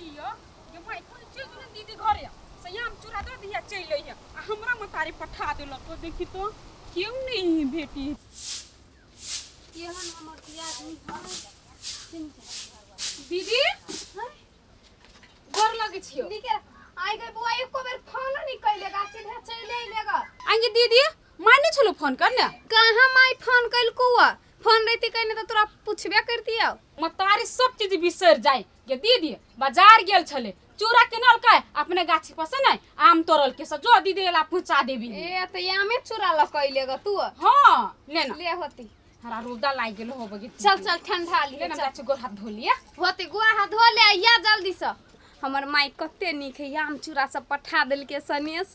लिअ जे माय कोन चलि जो ने दीदी घरे से आम चूड़ा दऽ दिहे चलि अइहे आ हमरा मतारी पठा देलक देखी तो क्यों नहीं भेटी। केहन हमर दियादनी है। दीदी, गोर लगै छियौ। नीके आइ गई बुआ, एको बेर फोन नहीं कैलेगा, सीधे चले अइलेगा। आइए दीदी, माने छलो फोन कर ने। कहाँ my phone कैलकू? फोन रहती कहीं तो तोरा पूछबे करतियौ। मतारी सब चीज बिसरि जाय गे। दीदी बाजार गेल छले, चूड़ा किनलकै, अपने गाछी पर से नै आम तोड़ल के सब जो दीदी ला पहुंचा देबी। ए त आमे चूड़ा ल कैलेगा तू? हाँ, ले ना। ले होती। हरा रौदा लागि गेल हो बगे। चल चल, ठंडा ले लिए। ना। चल। गाछ गोर हाथ धो लिया। होते, गोर हाथ धो ले या जल्दी से। हमर माई कते नीक है, आम चूड़ा सब पठा देलकै सनेस।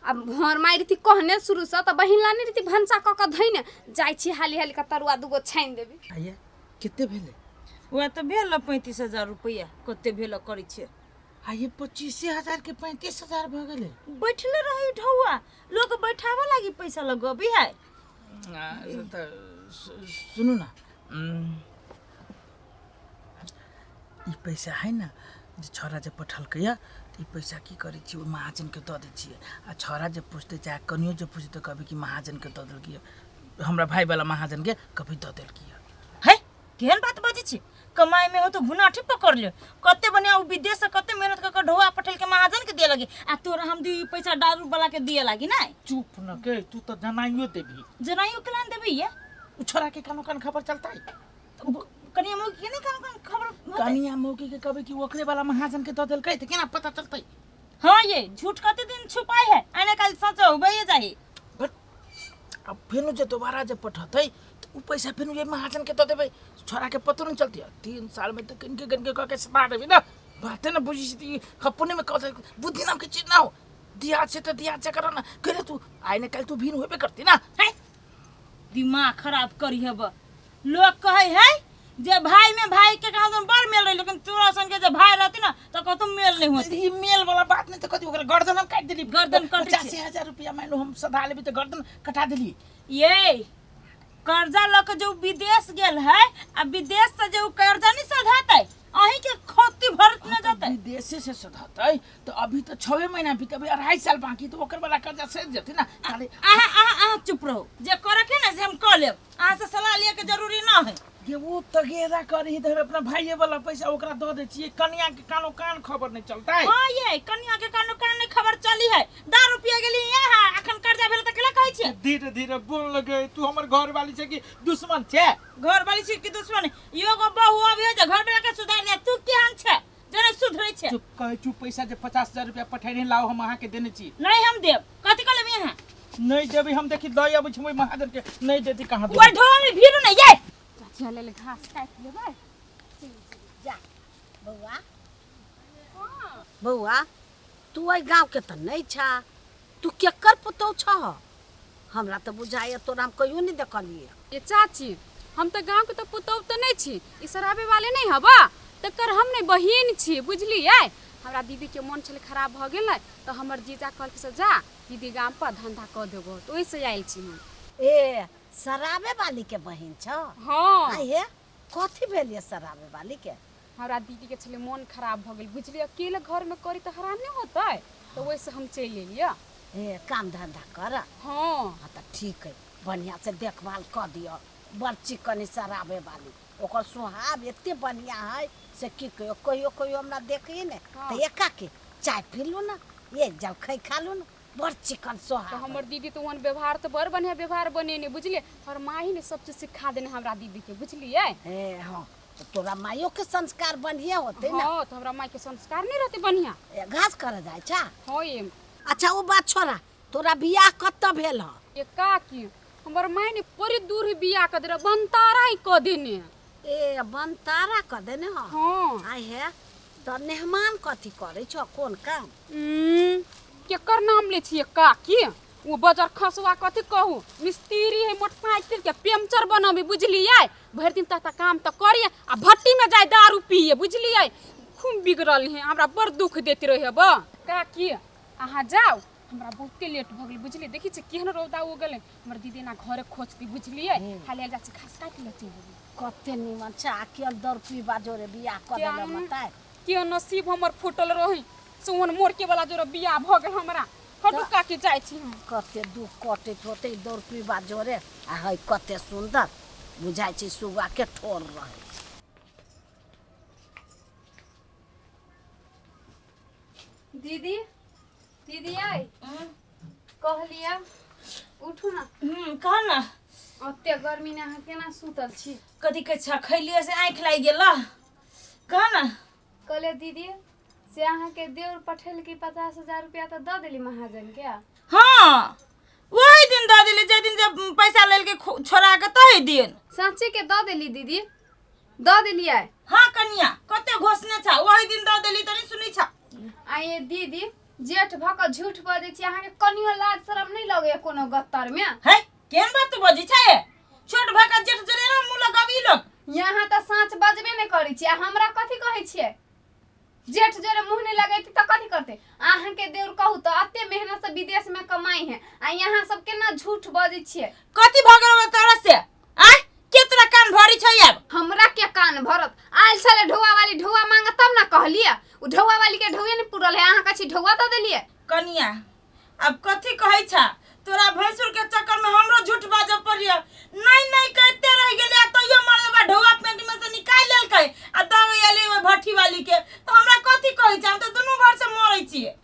आ हमर माई रहती कहने शुरू से तऽ बहिन ला नहि रहती भनसा कऽ कऽ धोइने। जाइ छी हाली हाली कऽ तरुआ दूगो छानि देबै। आइए कते भेलै? वएह तऽ भेल 35,000 रुपैआ। कते भेल करै छियै? आइए 25,000 के 35,000 भऽ गेलै। बैठले रही ढौआ, लोग बैठाबऽ लागी पैसा लगबी है। आ, तऽ सुनू ना, ई पैसा है ना जे छौड़ा जे पठलकै यऽ, तऽ ई पैसा की करै छियै, ओहि महाजनके दऽ दै छियै। आ छौड़ा जे पुछतै चाहे कनियो जे पुछतै तऽ कहबै कि महाजनके दऽ देलकै यऽ, हमरा भाईवला महाजनके कभी दऽ देलकै यऽ। है, केहन बात बजै छी? कमाई में हो तो घुनाठी पकड़ लियो। कते बढ़िया उ विदेश से कते मेहनत कर के ढोआ पठेल के महाजन के दिए लगी, आ तोरा हम दी पैसा दारू वाला के दिए लागी ना? चुप न के, तू तऽ जनाइयो देबही। जनाइयो के लान देबी ये? उ छोड़ा के कानो कान खबर चलता है। कनिया मौकी के नहीं कानो कान खबर होतै? कनिया मौकी के कहबै कि ओकरे वाला महाजन के दऽ देलकै तऽ केना पता चलतै? हाँ, ये झूठ कते दिन छुपाई है, आने काल सच होबे जाही। बट अब फेनु जे दोबारा जे पठतै तऽ उ पैसा फेनु ये महाजन के दऽ देबै, छोड़ा के पतो नहीं चलती। 3 साल में तो किनके किनके कह के सता देबी ना, बाते ना बुझी छी। अपने में कह बुद्धि नाम के चीज ना हो। दिया से तो दिया से करो ना करे, तू आइ ने कल तू भीन होबे करती ना है। दिमाग खराब करी हब। लोग कहे है जे भाई में भाई के कहाँ से बड़ मेल रही, लेकिन तोरा सन के जे भाई रहती ना तो कतौ मेल नहीं होती। ई मेल वाला बात नहीं तो कथी, ओकरा गर्दन हम काटि देली। गर्दन कटै छै। 85,000 रुपया मानि लो हम सधा लेबी तऽ गर्दन कटा देली। ये कर्जा लऽ के जो विदेश गेल है आ विदेश से जो कर्जा नहीं सधातै, अहीं के खोती भरत न जतै। विदेशे से सधतै तऽ अभी तऽ 6 महीना बीत, अभी 2.5 साल बाकी, तऽ ओकर वाला कर्जा सधि जेतै ना ताले। अहाँ अहाँ अहाँ चुप रहो। जे करे के ना से हम कऽ लेब, अहाँ से सलाह लिए के जरूरी ना है। गे वो तगेदा करही तऽ हम अपना भाइये वाला पैसा ओकरा दऽ दै छियै, कनिया के कानो कान खबर नहीं चलतै। हाँ, ये कनिया के कानो कान नहीं खबर चली है। दारू पिए गेली यहाँ, अखन कर्जा भेल तऽ केला कहै छियै? धीरे धीरे बोल लगे, तू हमर घर वाली छै कि दुश्मन छै? घर वाली छी कि दुश्मन? एगो बहु अभी जे घर वाला के सुधार दे, तू केहन छै जे नहि सुधरै छै? चुप, कहै चुप। पैसा जे 50,000 रुपया पठेने लाओ, हम अहाँके देने छी। नहीं हम देब, कथी कऽ लेब यहाँ? नहीं देबै हम। देखी, दऽ अबै छी ओहि महाजन के, नहीं देती कहाँ ओहि ढोआ में भीड़ नहीं ये। चाची लेल घास काटि लेबै। जा बौआ। बौआ, तू एहि गाँवके तऽ नहि छा, तू केकर पुतहु छह? हमरा तऽ बुझाइए तोरा हम कहियो नहि देखलियै। ये चाची, हम तऽ गाँवके तऽ पुतहु तऽ नहि छी। ई शराबे वाले नहि हबा, तकर हम नहि बहिन छी, बुझलियै? हमरा दीदीके मोन छलै खराब भऽ गेलै तऽ हमर जीजा कहलकै से जा दीदी गाम पर धंधा कऽ देबो, तऽ ओहिसँ आयल छी हम। ए, शराबे वाली के बहिन छह? हाँ। आ हे, कथी भेल ये शराबे वाली के? हमरा दीदीके छलै मोन खराब भऽ गेल, बुझलियै? अकेले घरमे करी तऽ हरान नहि होतै, तऽ ओहिसँ हम चलि एलियै। ए, काम धंधा कर? हाँ। हाँ तऽ ठीक है, बढ़िआँ से देखभाल कऽ दिअ। बड़ चिकन है शराबे वाली, ओकर स्वभाव एते बढ़िआँ है से की कहियो। कहियो कहियो हमरा देखी ने तऽ एकाके चाय पी लू ने, ये जलखै खा लू ने, बड़ चिकन तऽ स्वभाव। हमर दीदी तऽ ओहन व्यवहार तऽ बड़ बढ़िआँ व्यवहार बनेने, बुझलियै? हमर माँ ही ने सब चीज सिखा देने हमरा दीदीके, बुझलियै? हे हाँ, तऽ तोरा माइयो के संस्कार बढ़िया होते ना। हाँ, तऽ हमरा मायके संस्कार नहि रहतै बढ़िआँ? ए, घास करे जाइ छा? हाँ ये। अच्छा, ओ बात छोड़ा, तोरा बियाह कतऽ भेल ह? ये काकी, हमर माय ने बड़ी दूर ही बियाह कऽ देने, बनतारा ही कऽ देने। ए, बनतारा कऽ देने ह? हाँ। आइ हे, तऽ मेहमान कथी करै छौ, कोन काम? केकर नाम लै छियै काकी? ओ बजर खसुआ, कथी कहू, मिस्त्री है, मोटरसाइकिल के पंचर बनाबी, बुझलियै? भरि दिन तक काम तऽ करिए आ भट्टी में जाय दारू पिए, बुझलियै? खूब बिगड़ल है, हमरा बड़ दुख देते रहे बा। काकी, अहाँ जाउ, हमरा बहुते लेट भऽ गेल, बुझलियै? देखै छियै केहन रौदा उगल है, हमर दीदी ना घरे खोजती, बुझलियै? खाली जाइ छी, घास काटि लऽ चलि जेबै। कते निमन छै, आ केहन दर पीबा जोरे बियाह कऽ देलक। केहन? बताय। के नसीब हमर फूटल रही से ओहन मोरके वाला जोरे बियाह भऽ गेल हमरा। हटू काकी, जाइ छी हम। कते दुख कटैत होतै दौड़ पीबा जोरे, आ है कते सुन्दर बुझाइ छै सुग्गा के ठोर रहै। दीदी, दीदी आई कहलियै उठू ना। कह ना। ओते गर्मी ने अहाँ केना सुतल छी? कथी कहै छ, खैलिए से आँखि लागि गेल। कह ना। कहलियै दीदी से अहाँके देउर पठेलकै 50,000 रुपया तऽ दऽ देली महाजन के? हाँ, वही दिन दऽ देली जाहि दिन जब पैसा लेलकै छोड़ा के, तही दिन। साँचे के दऽ देली दीदी? दऽ देलियै? हाँ कनिया, कते घोषणे छ, वही दिन दऽ देली तऽ नहीं सुनै छ। आ ये दीदी, जेठ भऽ कऽ झूठ बजै छी, अहाँके कनियो लाज शरम नहि लगैया कोनो गत्तर मे? है, केहन बात तू बजै छै? छोट भऽ कऽ जेठ जरे ना मुँह लगाबी लोग। यहाँ तऽ साँच बजबे नहि करै छी आ हमरा कथी कहै छियै? जेठ जोरे मुँह नहि लगैती तऽ कथी करतै? अहाँके देउर कहू तऽ एते मेहनत से विदेश में कमाई है आ यहाँ सब केना झूठ बजै छियै? कथी भऽ गेल तोरा से? आय के तोरा कान भरी छै आब? हमरा के कान भरत? आयल छलै ढौआ वाली, ढौआ मांग तब ना कहलियै। उ ढौआ वाली के ढौए नहि पुरल है, अहाँ कहै छी ढौआ दऽ देलियै। कनिया, अब कथी कहै छा, तोरा भैंसुर के चक्कर में हमरो झूठ बाजऽ पड़िय। नहीं नहीं कहते रह गेलियै, तैयो मरदबा ढौआ पेंट में से निकालि लेलकै आ दऽ गेली ओहि भट्ठी वाली के, तऽ हमरा कथी कहै छै? हम तऽ दुनू भर से मरै छियै।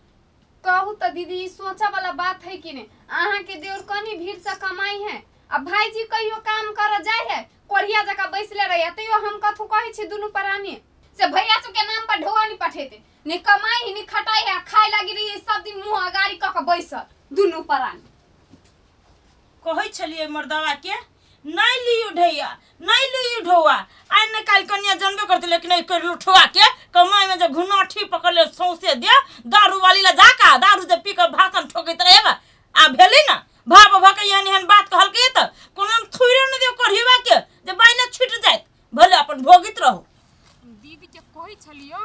कहू तऽ दीदी, ई सोचऽ वाला बात है कि नहि? अहाँके देउर कनी भीड़ से कमाई है आ भाईजी कहियो काम करऽ जाय है, कोढ़िया जकाँ बैसले रहैया, तैयो हम कथू कहै छी दुनू प्राणी से भैया सबके नाम पर ढौआ नहि पठेतै? नहि कमाई है नहि खटाई है, खाय लागी रही सब दिन मुंह अगाड़ी कऽ के बैसल दुनू प्राणी। कहै छलियै मर्दवा के, नहीं लियू ढैया, नहीं लियू ढौआ, आइ ने काल्हि कनिया जनबे करतै, लेकिन एहि कर लुठुआ के कमाई में जे घुनाठी पकड़ ले सौंसे दे दारू वाली ला जाका दारू जे पी के भाषण ठोकैत रहे बा। आ भेलै ना भाव भऽ के एहन एहन बात कहलकै तऽ कोनो थुइरे नहि दियौ कोढ़ीबा के जे बाइने छुटि जायत, भले अपन भोगित रहू। दीदी के कहै छलियो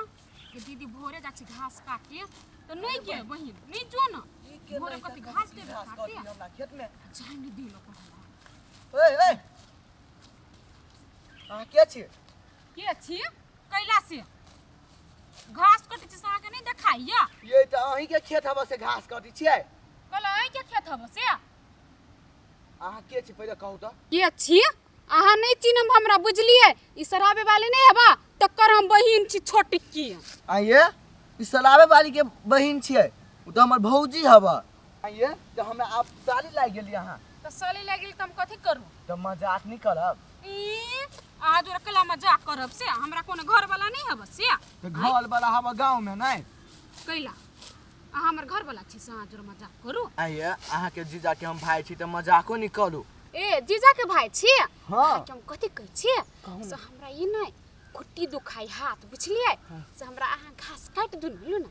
कि दीदी भोरे जा छी घास काटे, तऽ नहि गे बहिन, नहि जो ना भोरे कथी घास देबे काटे हमरा खेत में जाय नहि देलक हमरा। ओए ओए, अहाँ के छी? के छी कैला से घास कटै छी से अहाँके नहि देखाइया? ये तऽ अहीं के खेत हबे से घास कटै छियै। कहलहुँ अहीं के खेत हबे से। अहाँ के छी पहिले कहू तऽ। के छी? अहाँ नहि चिन्हब हमरा, बुझलियै? ई शराबे वाली नहि हेबा तकर हम बहिन छी छोटकी। आइये ई शराबे वाली के बहिन छियै? ओ तऽ हमर भौजी हबे। आइये तऽ हमरा आब साली लागि गेली अहाँ। तऽ साली लागि गेली तऽ हम कथी करू? तऽ मजाक नहि करब। ई अहाँ जोरे कला मजाक करब से हमरा कोनो घर वाला नहि हबे से। तऽ घर वाला हबे गाँव में नहि? कैला अहाँ हमर घर वाला छी से अहाँ जोरे मजाक करू? आइये अहाँके जीजा के हम भाई छी तऽ मजाको नहि करू। ए जीजा के भाई छी? हाँ। हम कथी कहै छी से हमरा ई नहि खुट्टी दुखाई हाथ, बुझलियै? से हमरा अहाँ घास काटि दू ने, लू ने।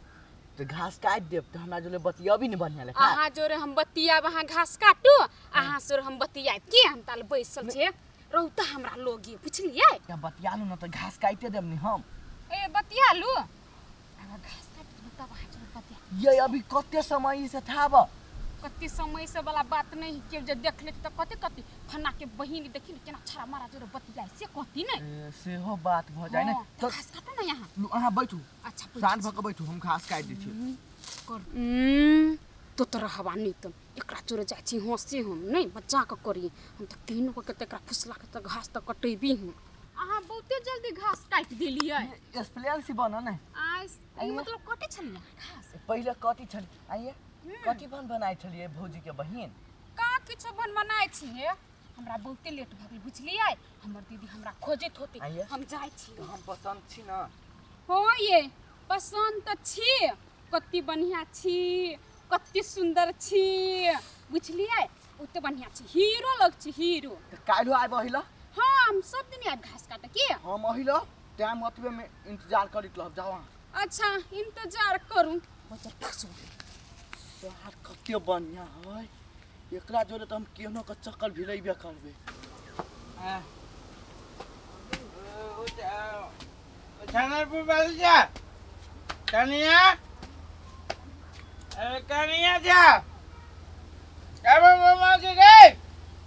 तऽ घास काटि देब तऽ हमरा जोरे बतियाबी ने बढ़िआँ लेखा। अहाँ जोरे हम बतियाब, अहाँ घास काटू, अहाँ जोरे हम बतियाब की? हम ताल बैसल छियै रहू तऽ हमरा लोगी, बुझलियै? तऽ बतिया लू ने तऽ घास काटिते देब ने हम। ए बतिया लू, अहाँ घास काटि देब तब अहाँ जोरे बतिया। ये अभी कते समय से थाब? कते समय से वाला बात नहीं, केओ जे देख लेत तऽ कते कते फन्ना के बहिन देखी ने केना छड़ा मारा जोरे बतियाइ से कहती ने। ए, सेहो बात भऽ जाय ने। हाँ, तऽ तऽ घास काटू ने यहाँ। लू, अहाँ बैठू। अच्छा, बैठू। साँझ भऽ कऽ बैठू, हम घास काटि दै छी। कर तो तो रहबा नहीं तऽ एकरा जोरे जाइ छी हँसी, हम नहीं मजाक करी, हम तऽ केहनो कऽ के तऽ एकरा फुसला के तऽ घास तऽ कटेबी हम। अहाँ बहुते जल्दी घास काटि देलियै। एक्सपीरियंस बनऽ ने। आइ ई मतलब कटै छलियै घास? पहिले कटी छलियै। आइये कथी बन बनाइ छलियै भौजी के बहिन? का किछो बन बनाइ छियै, हमरा बहुते लेट भऽ गेल, बुझलियै? हमर दीदी हमरा खोजैत होतै। आइये। हम जाइ छी। तऽ हम पसन्द छी ने? हो ये पसन्द तऽ छी, कते बढ़िआँ छी, कते सुन्दर छी, बुझलियै? ओते बढ़िआँ छी, हीरो लग छी हीरो। तऽ काल्हिो आबि अहिला? हाँ, हम सब दिन आबि घास काटऽ के। हम अहिला टाइम ओतबे में इंतजार करैत रहब, जाउ अहाँ। अच्छा इंतजार करू। यार कते बढ़िया है, एकरा जोरे तऽ हम केहनो के चक्कर भिड़ेबे करबै। छनरपुर वाली जा कनिया, अरे कनिया जा अरे मामा के गए।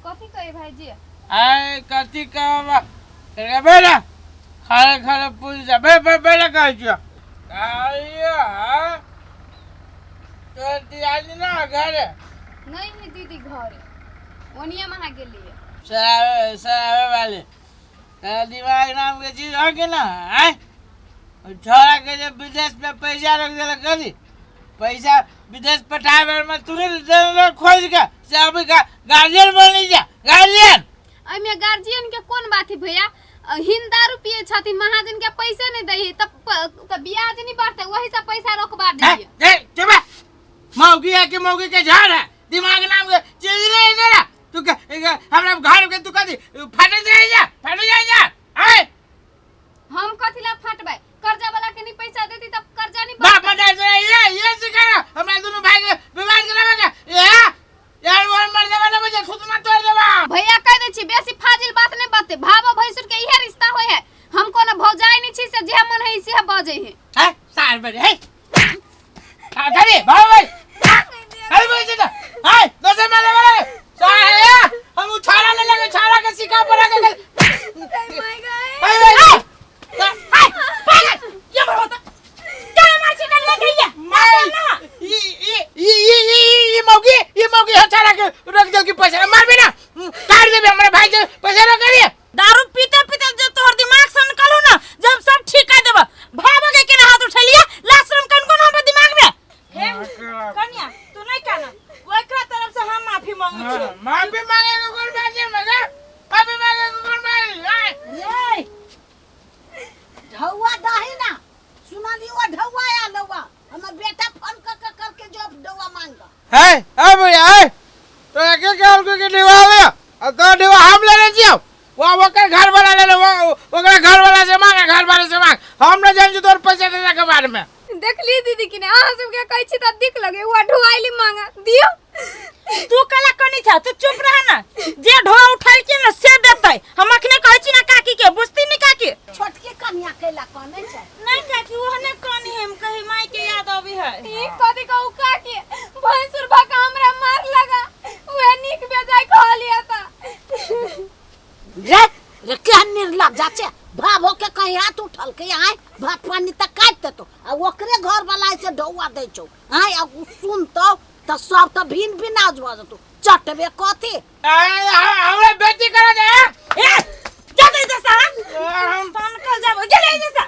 कथी कही भाईजी? आय कथी कहबा रे बेटा, खाले खाले पूछ जा बे बे बेटा कहै छियो। आइयो तो दियाली ना घर नहीं है दीदी घरे ओनिया महा गेलिए शराबे शराबे वाले तेरा दिमाग नाम के चीज हो के ना आय छोरा के जब विदेश में पैसा रख देला करी पैसा विदेश पठावे में तुरंत देला खोज के से अभी गार्जियन बनी जा गार्जियन। एहिमे गार्जियन के कोन बात है भैया? हिन दारू पिए छथिन, महाजन के पैसे नहीं दै है तब तब ब्याज नहीं बढ़ते, वही से पैसा रोकबा दिए। ए चुप मौगी है कि मौगी के झाड़ है दिमाग नाम के चीज नहीं तेरा तू के हमरा घर के तू कदी फाटे जाए जा फाटे जाए जा आय हम कथी ला फटबै? कर्जा वाला के नहीं पैसा देती तब कर्जा नहीं बाप बढ़तै। मत दे ये सिखा हमरा दोनों भाई के विवाद करावे के ये यार वो मर देबा ना मुझे खुद मत तोड़ देबा। भैया कह दै छी बेसी फाजिल बात नहीं बाते, भावो भैंसुर के इहे रिश्ता होय है, हम कोनो भौजाई नहीं छी से जे मन है से बजै है। हैं सार बजे है आ धरे भाई भाई अरे भाई जी हाय दोसर मारे वाला सार है हम उछाला ले लगे छाला के सिखा पड़ा के भाई भाई पागल ये मर होता क्या मार छी डलवा के ये माई ई ई ई ई ई मौगी ई मौगी हचारा के रख दल की पैसा मारबे ना काट देबे हमरा भाई के पैसा रख दिए। दारू पीते पीते जो तोहर दिमाग से निकलो ना जब सब ठीक कर देबा भाव के केना हाथ उठेलिया लास्ट शर्म कौन कौन हमरा दिमाग में हे कन्या तू नहीं कहना ओकरा तरफ से हम माफी मांगै छी। माफी मांगे के कोन बात छै मगर माफी मांगे के कोन बात ए ढौआ दही ना सुनली ओ ढौआ आयल हौआ हमर बेटा फोन क क करके जो ढौआ मांगा है ए भैया ए तो के कहल के ढेवा ले अब तो ढेवा हम लेने छियौ वो ओकर घर वाला ले वो ओकरा घर वाला से मांग घर वाला से मांग हम न जान छी तोर पैसा देला के बारे में। देखली दीदी कि ने अहाँ सबके कहै छी त दिक लगे ओ ढोआइली मांगा दियो। तू कला कनी छा तू चुप रह ना जे ढोआ उठाल के ना से देतै हम अखने कहै छी ना काकी के बुझती नहीं काकी छोटकी कन्या कैला कनै छै नहीं काकी ओहने कनी है हम कही माई के याद आबी है ई कथी कहू काकी भैंसुर भका हमरा मार लगा उहे नीक बेजाय कहलिया त रे रे केहन निर्लज जाचे भाव होके कहीं हाथ उठल के आय भात पानी तक काट देतो आ ओकरे घर वाला से ढौआ दै छौ आय आ उ सुनतौ त सब त भिन भिन आज भऽ जेतौ चटबे कथी हमरा बेटी करा दे ए जा दे जैसा सन कल जाब गेले जैसा।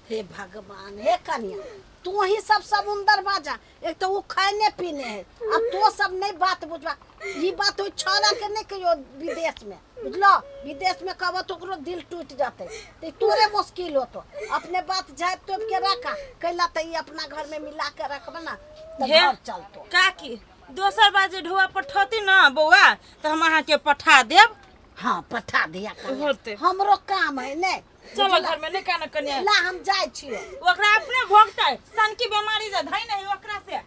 हे भगवान हे कन्या तू ही सब समुंदर बाजा एक तो वो खाने पीने है अब तो सब नहीं बात बुझबा ई बात हो छौड़ा के नहीं कहियो विदेश में बुझलो विदेश में कहबो तो ओकरो दिल टूट जाते तो तोरे मुश्किल होतो अपने बात झाँप तोप के रखा कैला तो ई अपना घर में मिला के रखब ना तो हे। घर चलतो। काकी दोसर बार जे ढोआ पठौती ना बौआ तो हम अहाँ के पठा देब। हाँ पठा दिया कन्या। होते। हमरो काम है ने चलो घर में नहीं कहना कन्या ला हम जाय छियो ओकरा अपने भोगतै सनकी बीमारी जे धै नहीं ओकरा से।